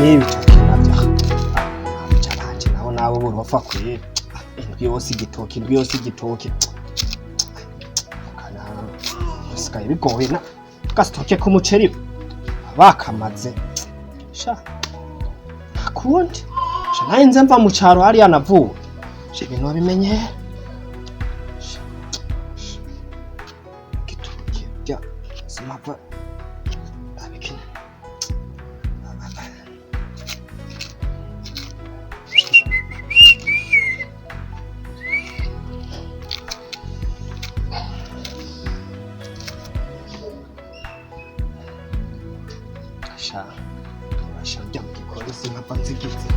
N'ibi bitoki navyo banje nabo nabo burofa kwera indwi yose igitoki, indwi yose igitoki kana bisigaye bigoye na gasitoke k'umuceri bakamaze sha ntakundi sha naye nze mva mu caro hariya navuye sha ibintu wabimenye sha igitoki bya simava abikina. Sha basha njya mu gikoni simpava nzigize.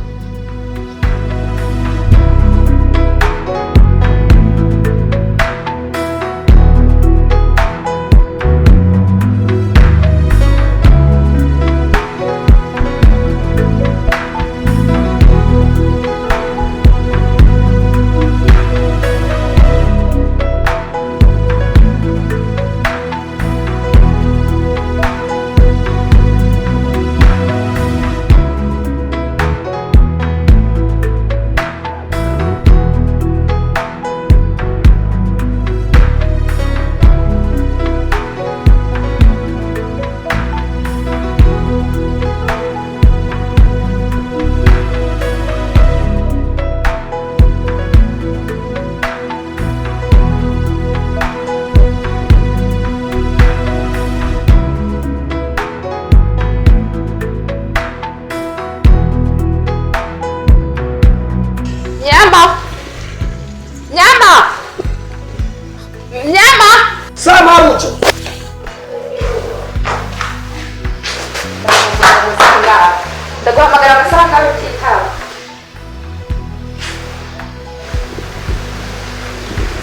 Nyama! Nyama! Nyama! Samaruco. Ndaguhamagara amasaha angahe utitaba?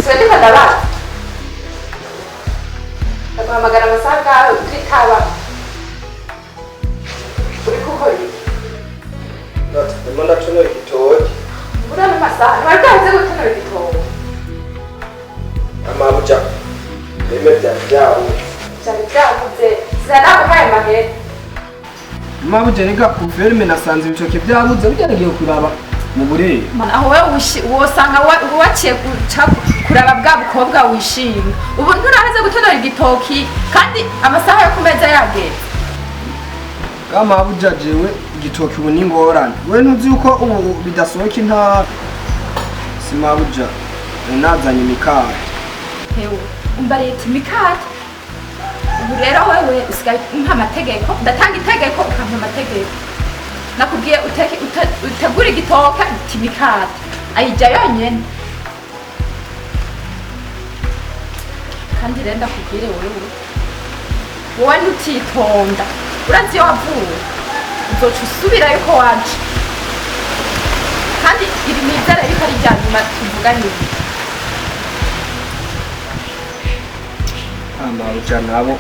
Siwe ndiko ndabaza. Ndaguhamagara amasaha angahe utitaba? Uriko ukora iki? Ndimo ndatonora igitoki. Mbura n'amasaha ntiwari bwaheze gutonora igitoki. Amabuja bime byari byabuze. Vyari vyabuze, sinanaguhaye amahera. Mabuja rega ku ferme nasanze ibitoki byabuze bigeragiye kuraba mu burere. Mana, aho wewe wosanga waciye guca kuraba bwa bukobwa wishimye. Ubu nturaheze gutonora igitoki kandi amasaha yo ku meza yageze. Mabuja jewe igitoki ubu ni ingorane. We ntuzi yuko ubu bidasohoka intara. Si mabuja nazanye imikate. Hewe, umva leta imikate. Ubu rero wewe usigaye umpa amategeko, ndatanga itegeko ukampa amategeko. Nakubwiye utegure igitoke uti imikate. Ayijya yonyene. Kandi rero ndakubwire wewe, wowe ntutitonda. Urazi iyo wavuye, uzoca usubirayo uko waje. Kandi iri nizere yuko ari irya nyuma tuvuganye. Amabuja nabo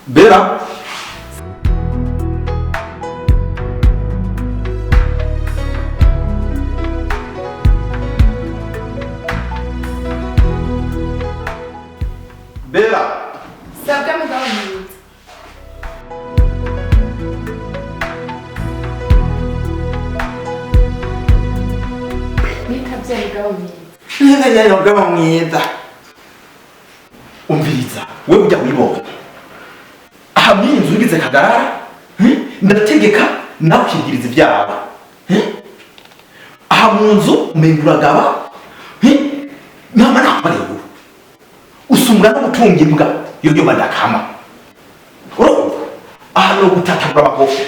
Bera. Bera. Ntuze mugabo mwiza. Mugabo mwiza, umviriza, wewe ujya wibonye aha mw'iyi nzu ugize kagarara, Ndategeka nawe ukigiriza ibyawe. Aha mu nzu umenga uragaba, Nama nakubareba usumbwa no gutunga imbwa yo yo badakama. Urumva aha no gutatagura amakofi,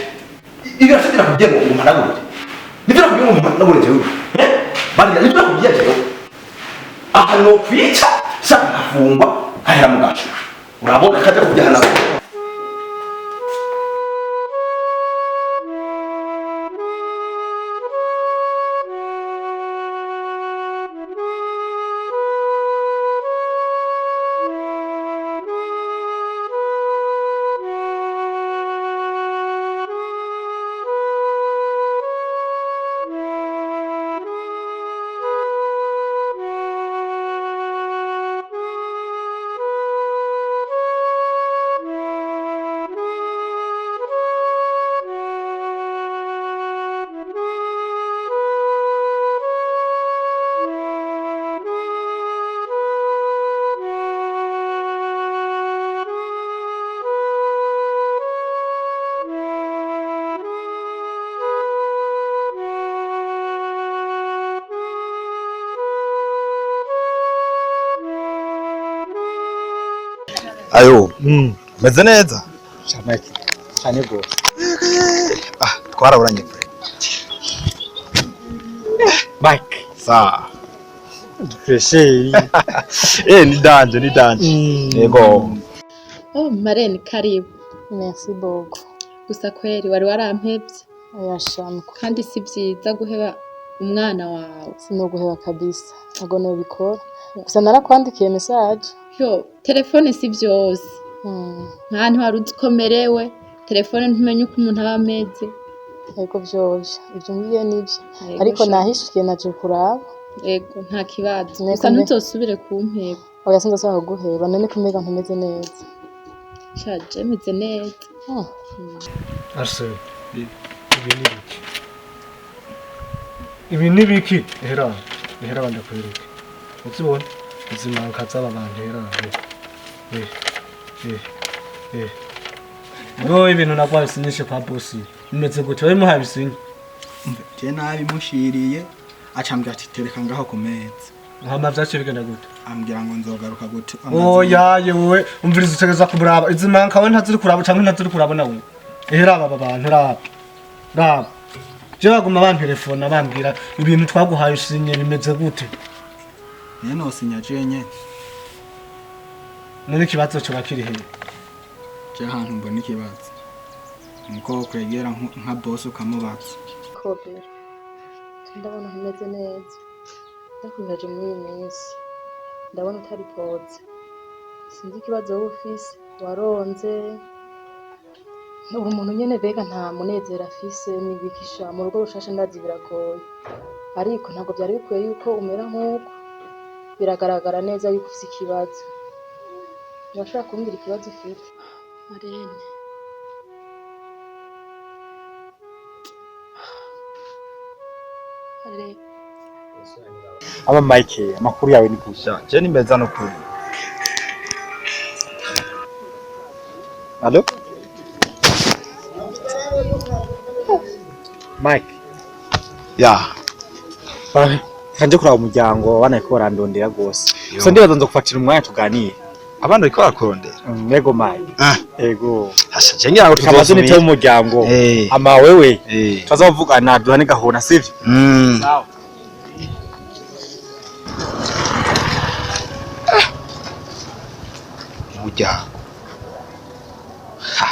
ibyo nashobora kubwira ngo umpanagurire, nibyo nakubwiye ngo umpanagurire jewe. Barira nibyo nakubwiye jewe. Aha no kwica shaka nkafungwa nkahera mu gacu, urabona kajya kubyahanagura. Ayo, meze neza. Cyane cyane rwose. Ah, twaraburanye kure. Mike. Sa. Fresheri. Ni danje, ni danje. Yego. Oh, Marene, karibu. Merci beaucoup. Gusa kweri wari warampevye. Oya shamko. Kandi si vyiza guheba umwana wawe. Sinoguheba kabisa. Ntago nobikora. Gusa narakwandikiye message. Yo, telefone si vyose. Nta ntiwari uzi ko merewe, telefone ntumenye uko umuntu aba ameze. Yego vyovyo. Ivyo mbwiye nivyo. Yego, Ariko sha. nahishikiye naje kuraba. Yego, nta kibazo. None Gusa ko ntuzosubire kumpeba. Oya, sinzosubira kuguheba. None ko umenga ntumeze neza. Sha, je meze neza. Ase, ibi ni biki? Ibi ni biki? Ehera, ehera ndakwereke. Uzibona? Izi manka z'aba bantu, ehera. Eh, eh, eh. Ngo ibintu nagwaye sinyishe kwa bosi. Bimeze gute? Wewe muhaye bisinye. Je nabimushiriye, acambwira ati tereka ngaho ku meza. Hama vyaciye bigenda gute? Ambwira ngo nzogaruka gute. Oya yewe, umviriza, utegeza kumuraba. Izi manka we ntaziri kuraba canke ntaziri kuraba nawe. Ehera aba bantu, raba. Raba. Je baguma bantelefona bambwira ibintu twaguhaye usinye bimeze gute? Niyo nosinya je nyene. None ikibazo coba kiri hehe? Je ahantu mbona ikibazo nuko kwegera nka boss ukamubaza. Kobera. Ndabona ntumeze neza. Ndakubaje muri iyi minsi. Ndabona utari poze. Sinzi ikibazo wowe ufise. Waronze. Ubu umuntu nyene bega nta munezero afise n'ibikisha mu rugo rushasha, ndazi biragoye. Ariko ntabwo byari bikwiye yuko umera nk'uko. Biragaragara neza yuko ufise ikibazo. Urashobora kumbwira ikibazo ufite? Marene. Marene. Aba Mike, amakuru yawe ni gute? Je ni meza no kuri. Allo? Mike. Ya. Kanje kuraba umuryango, abana bariko barandondera rwose. Gusa ndibaza nzokufatira umwanya tuganire. Abana bariko barakurondera? Yego Mike. Ah. Yego. Hasha, je ngira ngo Kamaze nite tuzosubira. umuryango. Eh. Ama wewe Eh. tuzovugana duhane gahunda, sivyo? Sawa. Umuryango. Ha.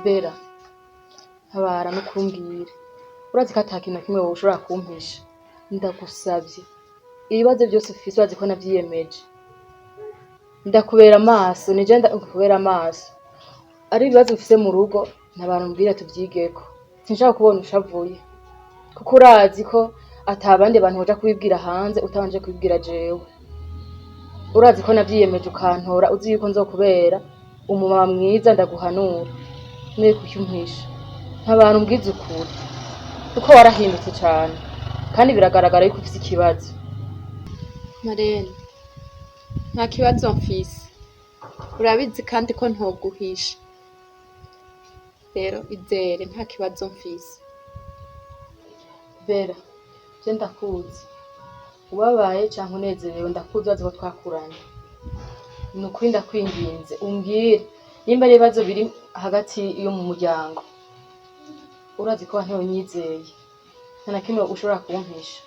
Bera, ntabara no kumbwira. Urazi ko ata kintu na kimwe wowe ushobora kumpisha. Ndagusavye. Ibibazo byose ufise urazi ko navyiyemeje. Ndakubera amaso, nije ndakubera amaso. Ari ibibazo ufise mu rugo, ntabara umbwire tuvyigeko. Sinshaka kubona ushavuye. Kuko urazi ko Atabandi bantu baja kubibwira hanze utabanje kubibwira jewe. Urazi ko navyiyemeje ukantora, uzi yuko nzokubera umumama mwiza, ndaguhanura niwe kuki umpisha? Ntabantu, umbwize ukuri, kuko warahindutse cane kandi biragaragara yuko ufise ikibazo. Marene, nta kibazo mfise, urabizi kandi ko ntoguhisha. Rero izere, nta kibazo mfise. Bera, je ndakuzi, ubabaye canke unezerewe ndakuzi, urazi ko twakuranye. Ni ukuri ndakwinginze umbwire nimba ari ibibazo biri hagati yo mu muryango. Urazi ko ntonyizeye, nta na kimwe ushobora kumpisha.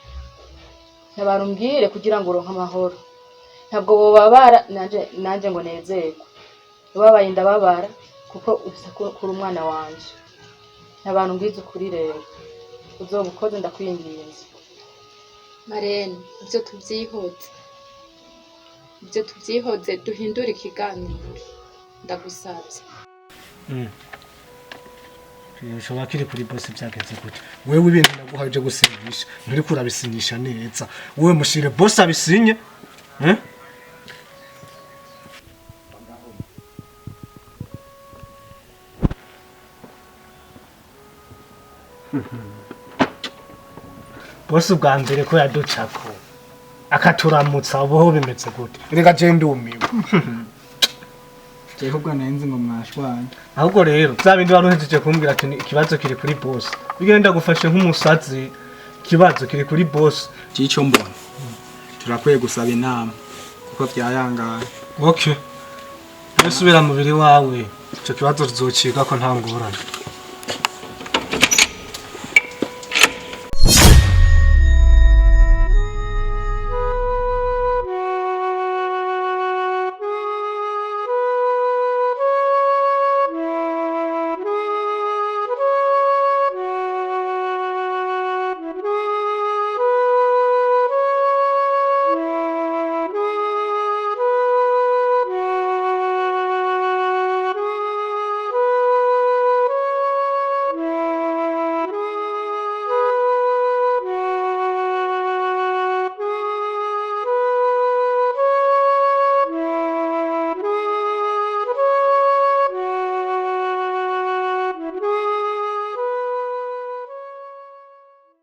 Ntabara umbwire kugira ngo uronke amahoro. Ntabwo bobabara nanje ngo nezerwe. Ubabaye ndababara, kuko ufise kuri umwana wanje. Ntabara umbwize ukuri rero, uzoba ukoze, ndakwinginze. Marene, ibyo tubyihoze, ibyo tubyihoze, duhindure ikiganiro, ndagusabye. Ushobora kiri kuri boss, byagenze gute? Wewe ibintu naguhaye uje gusinyisha nturiko urabisinyisha neza. Wewe mushire boss abisinye, eh? Boss ubwa mbere ko yaducako akaturamutsa, ubuho bimeze gute? Reka je ndumiwe. Jewe ubwo nari ngo mwashwanye. Ahubwo rero bya bindi wari uhejeje kumbwira ati ni ikibazo kiri kuri boss, bigenda gufashe nk'umusazi, ikibazo kiri kuri boss. Cico mbona turakwiye gusaba inama kuko vyayangaye. Okay, subira mubiri wawe, ico kibazo tuzociga ko nta ngorane.